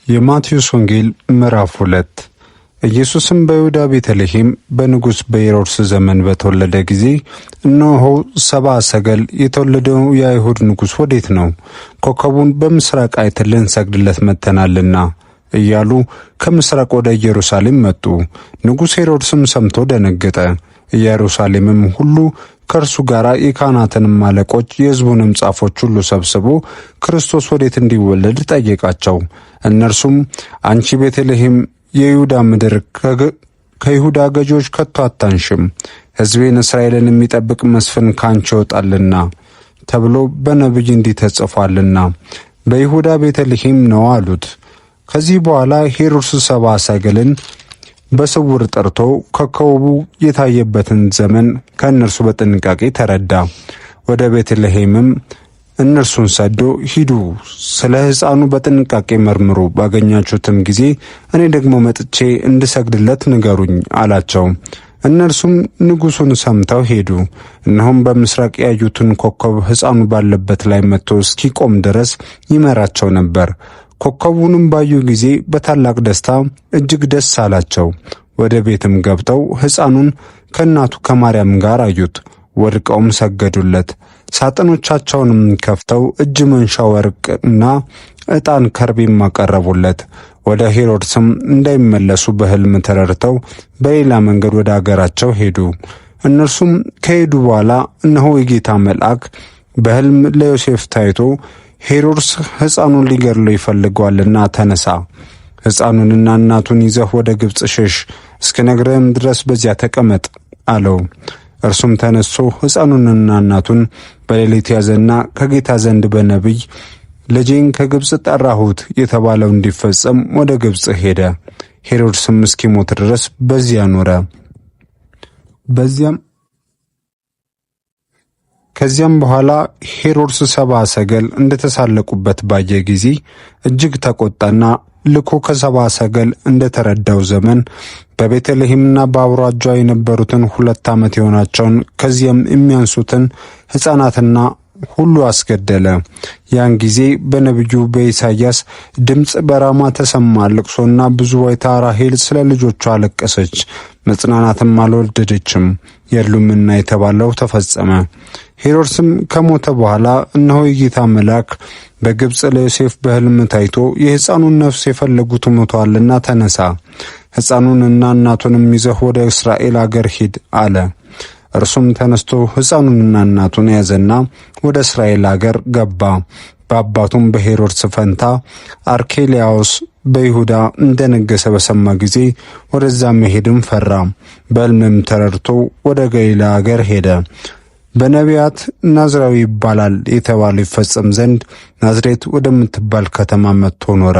የማቴዎስ ወንጌል ምዕራፍ 2። ኢየሱስም በይሁዳ ቤተልሔም በንጉሥ በሄሮድስ ዘመን በተወለደ ጊዜ፣ እነሆ ሰብአ ሰገል የተወለደው የአይሁድ ንጉሥ ወዴት ነው? ኮከቡን በምሥራቅ አይተን ልንሰግድለት መጥተናልና እያሉ ከምሥራቅ ወደ ኢየሩሳሌም መጡ። ንጉሥ ሄሮድስም ሰምቶ ደነገጠ። ኢየሩሳሌምም ሁሉ ከእርሱ ጋር የካህናትንም አለቆች የሕዝቡንም ጻፎች ሁሉ ሰብስቦ ክርስቶስ ወዴት እንዲወለድ ጠየቃቸው። እነርሱም አንቺ ቤተልሔም የይሁዳ ምድር ከይሁዳ ገዢዎች ከቶ አታንሽም፣ ሕዝቤን እስራኤልን የሚጠብቅ መስፍን ካንቺ ይወጣልና ተብሎ በነቢይ እንዲህ ተጽፏልና በይሁዳ ቤተልሔም ነው አሉት። ከዚህ በኋላ ሄሮድስ ሰብአ ሰገልን በስውር ጠርቶ ኮከቡ የታየበትን ዘመን ከእነርሱ በጥንቃቄ ተረዳ። ወደ ቤተልሔምም እነርሱን ሰዶ ሂዱ፣ ስለ ሕፃኑ በጥንቃቄ መርምሩ፣ ባገኛችሁትም ጊዜ እኔ ደግሞ መጥቼ እንድሰግድለት ንገሩኝ አላቸው። እነርሱም ንጉሡን ሰምተው ሄዱ። እነሆም በምስራቅ ያዩትን ኮከብ ሕፃኑ ባለበት ላይ መጥቶ እስኪቆም ድረስ ይመራቸው ነበር። ኮከቡንም ባዩ ጊዜ በታላቅ ደስታ እጅግ ደስ አላቸው። ወደ ቤትም ገብተው ሕፃኑን ከእናቱ ከማርያም ጋር አዩት። ወድቀውም ሰገዱለት። ሳጥኖቻቸውንም ከፍተው እጅ መንሻ ወርቅና ዕጣን ከርቤም አቀረቡለት። ወደ ሄሮድስም እንዳይመለሱ በሕልም ተረድተው በሌላ መንገድ ወደ አገራቸው ሄዱ። እነርሱም ከሄዱ በኋላ እነሆ የጌታ መልአክ በሕልም ለዮሴፍ ታይቶ ሄሮድስ ሕፃኑን ሊገድለው ይፈልገዋልና ተነሳ፣ ሕፃኑንና እናቱን ይዘህ ወደ ግብፅ ሽሽ፣ እስክነግርህም ድረስ በዚያ ተቀመጥ አለው። እርሱም ተነስቶ ሕፃኑንና እናቱን በሌሊት ያዘና ከጌታ ዘንድ በነቢይ ልጄን ከግብፅ ጠራሁት የተባለው እንዲፈጸም ወደ ግብፅ ሄደ። ሄሮድስም እስኪሞት ድረስ በዚያ ኖረ። በዚያም ከዚያም በኋላ ሄሮድስ ሰብአ ሰገል እንደተሳለቁበት ባየ ጊዜ እጅግ ተቆጣና ልኮ ከሰብአ ሰገል እንደተረዳው ዘመን በቤተልሔምና በአውራጇ የነበሩትን 2 ዓመት የሆናቸውን ከዚያም የሚያንሱትን ሕፃናትና ሁሉ አስገደለ። ያን ጊዜ በነቢዩ በኢሳይያስ ድምፅ በራማ ተሰማ፣ ልቅሶና ብዙ ዋይታ፣ ራሔል ስለ ልጆቿ አለቀሰች፣ መጽናናትም አልወደደችም፣ የሉምና የተባለው ተፈጸመ። ሄሮድስም ከሞተ በኋላ እነሆ የጌታ መልአክ በግብፅ ለዮሴፍ በሕልም ታይቶ የሕፃኑን ነፍስ የፈለጉት ሞተዋልና ተነሳ፣ ሕፃኑንና እናቱንም ይዘህ ወደ እስራኤል አገር ሂድ አለ። እርሱም ተነስቶ ሕፃኑንና እናቱን ያዘና ወደ እስራኤል አገር ገባ። በአባቱም በሄሮድስ ፈንታ አርኬላዎስ በይሁዳ እንደነገሰ በሰማ ጊዜ ወደዛ መሄድም ፈራ። በሕልምም ተረድቶ ወደ ገሊላ አገር ሄደ። በነቢያት ናዝራዊ ይባላል የተባለው ይፈጸም ዘንድ ናዝሬት ወደምትባል ከተማ መጥቶ ኖረ።